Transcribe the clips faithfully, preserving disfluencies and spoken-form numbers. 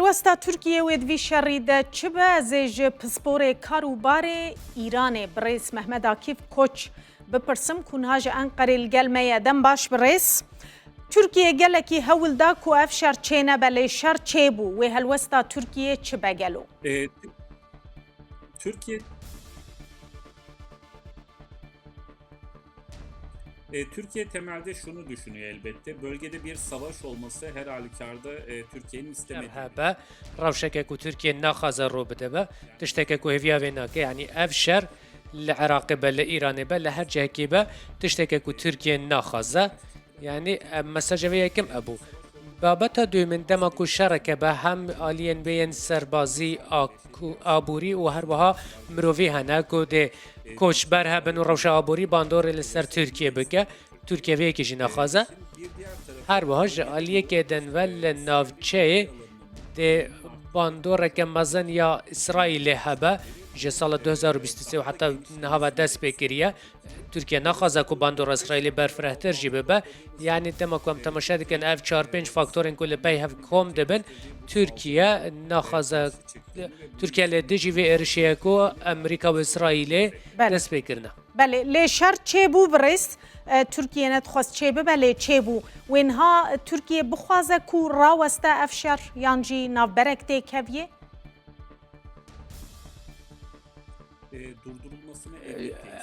Helwesta Tirkiyê wê di vî şerî de çi be? Ez ê ji pisporê kar û barê Îranê birêz Mehmet Akîf Koç bipirsim ku niha ji Enqerê li gel me ye. Dem baş birêz. Tirkiye gelekî hewl da ku ev şer çênebe, lê şer çêbû. Wê helwesta Tirkiyê çi be gelo? E, Türkiye E, Türkiye temelde şunu düşünüyor elbette. Bölgede bir savaş olması her halükarda, e, Türkiye'nin istemediği. Hebe, rewşeke ku Tirkiye naxwaze rû bide be, tişteke ku hêviya vê nake. Yanî ev şer li Iraqê be, li Îranê be, li her cihekî be, tişteke ku Tirkiye naxwaze. Yanî, em, mesaja vê yekem ebû. Babeta duyemîn, dema ku şereke be, hem aliyên bê yên serbazî, a-, ku-, aborî û her wiha mirovî hene ku dê koçber hebin û rewşa aborî bandorê li ser Tirkiye bike. Tirkiye vê yekê jî naxwaze. Her wiha ji aliyekê din ve li navçeyê dê bandoreke mezin ya Îsraîlê hebe, ji sala du hezar û bîst û sê û heta niha ve dest pê kiriye. Tirkiye naxwaze ku bandora Îsraîlê berfirehtir jî bibe. Yanî dema ku em temaşe dikin ev çar pênc faktorên ku li pey hev kom dibin, Tirkiye naxwaze, Tirkiye li dijî vê êrişê ye ku Amerîka û Îsraîlê Belê. dest pê kirine. Belê, lê şer çêbû birêz, e, Tirkiye nedixwest çêbibe, lê çêbû. Wê niha Tirkiye bixwaze ku raweste ev şer yan jî navberek têkeviyê? E, durdurulmasını elbette istiyor.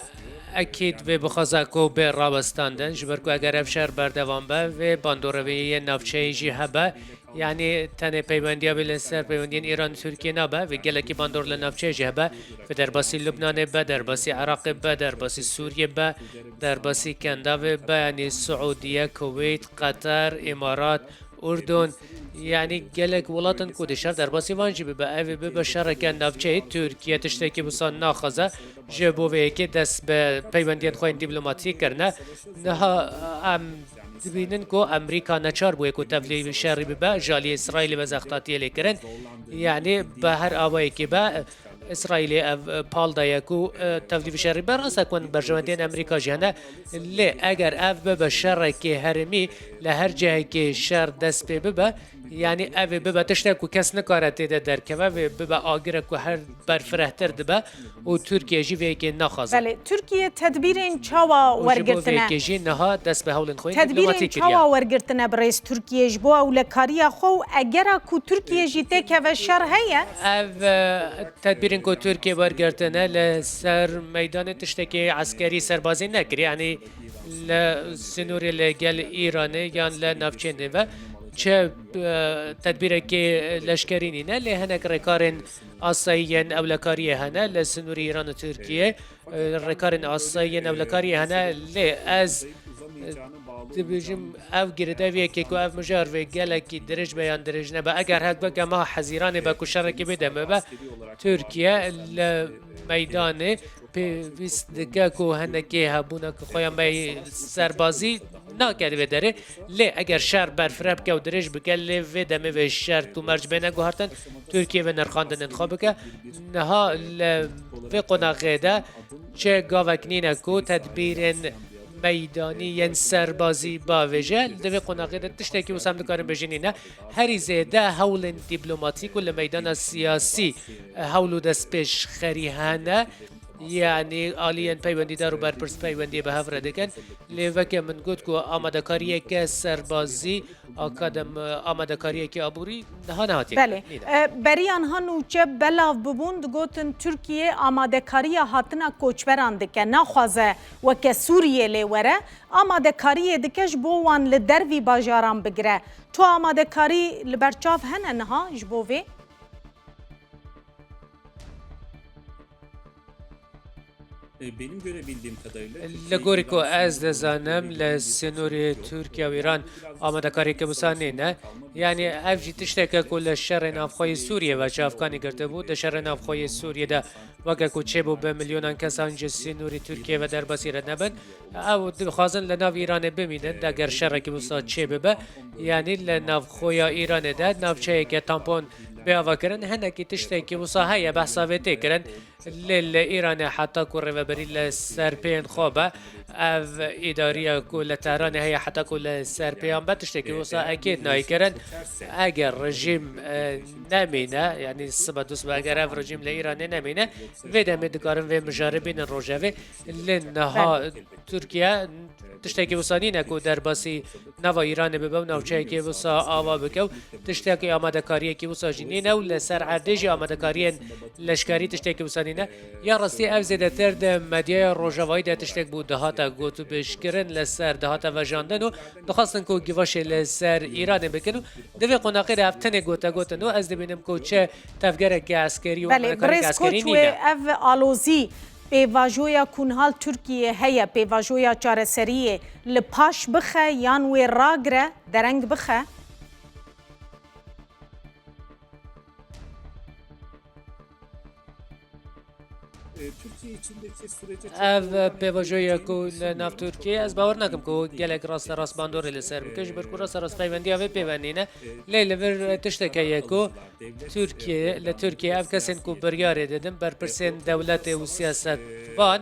Ekîd vê bixwaze ku bê rawestandin, ji ber ku eger ev şer berdewam be, vê bandoreviyê navçeyê jî hebe, yanî tenê peywendiya wê li ser peywendiyên Îran û Tirkiye nabe, vê gelekî bandor li navçeyê jî hebe, vê derbasî Lubnanê be, derbasî Iraqê be, derbasî Sûriyê be, derbasî Kendavê be, yanî Siûdiye, Kuweyt, Qeter, Îmarat, Urdun, yanî gelek welat in ku dê şer derbasî van jî bibe. Ev ê bibe şereke navçeyî. Tirkiye tiştekî wisa naxwaze. Ji bo vê yekê dest bi peywendiyên xwe yên dîplomatîk kirine. Niha em dibînin ku Amerîka neçar bûye ku tevlî şerî bibe. Ji alî Îsraîlê ve zextatiyê lê kirin. Yanî bi her awayekî be, Îsraîlê ev, e, pal daye ku, e, tevlî vê şerî be. Rast e ku berjewendiyên Amerîka jî hene, lê eger ev bibe şerekê herêmî, li her cihekê şer dest pê bibe, yanî ev ê bibe tiştek ku kes nikare tê de derkeve, vê bibe agirek ku her berfirehtir dibe û Tirkiye jî vê yekê naxwaze. Belê, Tirkiye tedbîrên çawa Û ji bo vê wergirtine? yekê jî niha dest bi hewlên xwe yên Tedbîrên dîplomatîk kiriye. çawa wergirtine birêz Tirkiye ji bo ewlekariya xwe û egera ku Tirkiye jî têkeve şer heye? Ev, e, tedbîrên ku Tirkiye wergirtine li ser meydanê tiştekî eskerî serbazî nekiriye. Yanî li sînorê li gel Îranê yan li navçeyên din ve çi, e, tedbîrekî leşkerî nîne, lê hinek rêkarên asayî yên ewlekariyê hene li sînorê Îran û Tirkiye. E, rêkarên asayî yên ewlekariyê hene, lê ez, e, dibêjim ev girêdayî vê yekê ku ev mijar vê gelekî dirêj be yan dirêj nebe. Eger hek weke meha Hezîranê be ku şerekî bê demê be, Tirkiye li meydanê pêwîst dike ku hinekê hebûna ku xweya me serbazî nake di vê derê. Lê eger şer berfireh bike û dirêj bike, lê vê demê vê şert û merc bêne guhartin, Tirkiye vê nirxandinên xwe bike. Niha li vê qonaxê de çi gavek nîne ku tedbîrên meydanî yên serbazî bavêje. Di vê qonaxê de tiştekî wisa em dikarin bêjin nîne. Herî zêde hewlên dîplomatîk û li meydana siyasî hewl û destpêşxerî hene. Yanî aliyên peywendîdar û berpirs peywendiyê bi hev re dikin. Lê weke min got ku amadekariyeke serbazî, akadem, amadekariyeke aborî niha nehatiye Belê. kirin. Nîne. E, beriya niha nûçe belav bibûn, digotin Tirkiye amadekariya hatina koçberan dike. Naxwaze weke Sûriyê lê were. Amadekariyê dike ji bo wan li dervî bajaran bigire. Tu amadekarî li ber çav hene niha ji bo vê? E, benim görebildiğim kadarıyla Li gorî ku ez dizanim, li sînorê Tirkiye û Îran amadekariyeke wisa nîne. Yanî ev jî tişteke ku li şerê navxweyî Sûriyê ve çavkanî girtibû. Di şerê navxweyî Sûriyê de weke ku çêbû bi milyonan kesan ji sînorê Tirkiye ve derbasî re nebin. Ew dixwazin li nav Îranê bimînin, eger şerekî wisa çêbibe. Yanî li navxweya Îranê de navçeyeke tampon pê ava kirin, hinekî tiştekî wisa heye, behsa vê tê kirin. Lê li Îranê heta ku rêveberî li ser pêyên xwe be, ev îdariya ku li Tehranê heye heta ku li ser pêyan be, tiştekî wisa ekêd nayê kirin. Eger rejîm, e, nemîne, yanî sibe du sibe eger ev rejîm li Îranê nemîne, vê demê dikarin vê mijarê bînin rojevê. Lê niha Tirkiye tiştekî wisa nîne ku derbasî nava Îranê bibe û navçeyekê wisa ava bike û tiştekî amadekariyekî wisa jî nîne û li ser erdê jî amadekariyên leşkerî tiştekî wisa nîne. Ya rastî ev zêdetir di medyaya rojavayî de tiştek bû dihate gotûbêjkirin, li ser dihate vejandin û dixwestin ku givaşê li ser Îranê bikin û di vê qonaxê de ev tenê gotegot in û ez dibînim ku çi tevgereke eskerî û Belê, amadekariyeke birêz eskerî Koç, wê nîne. Ev alozî pêvajoya ku niha li Tirkiyê heye, pêvajoya çareseriyê li paş bixe yan wê ragire, dereng bixe? Ev pêvajoya ku li nav Tirkiyê, ez bawer nakim ku gelek rasterast bandorê li ser bike, ji ber ku rasterast peyvendiya vê pê ve nîne. Lê li vir tiştek heye ku Tirkiye, li Tirkiye ev kesên ku biryarê didin, berpirsên dewletê û siyasetvan,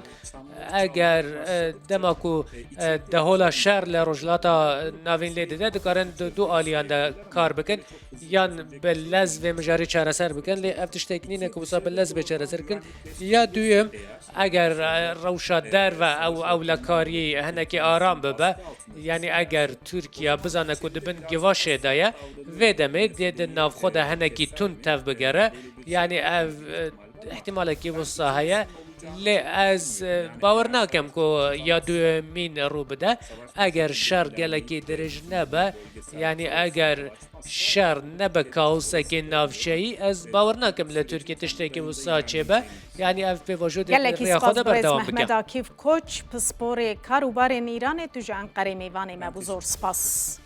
eger, e, dema ku, e, dehola şer li Rojhilata Navîn lê dide, dikarin di du aliyan de kar bikin, yan bi lez vê mijarê çareser bikin, lê ev tiştek nîne ku wisa bi lez bê çareser bikin. Ya duyem, eger, e, rewşa derve ew ewlekarî hinekî aram bibe, yanî eger Tirkiye bizane ku di bin givaşê de ye, vê demê dê di navxwe de hinekî tund tev bigere, yanî ev, e, îhtimalekî wisa heye. Lê ez, e, bawer nakim ku ya duyemîn rû bide. Eger şer gelekî dirêj nebe, yanî eger şer nebe kaosekê navçeyî, ez bawer nakim li Tirkiyê tiştekî wisa çêbe. Yanî ev pêvajo dê Gelekî rêya xwe spas de birêz berdewam bike. Mehmet Akîf Koç, pisporê kar û barên Îranê, tu ji Enqerê mêvanê me bû, zor spas.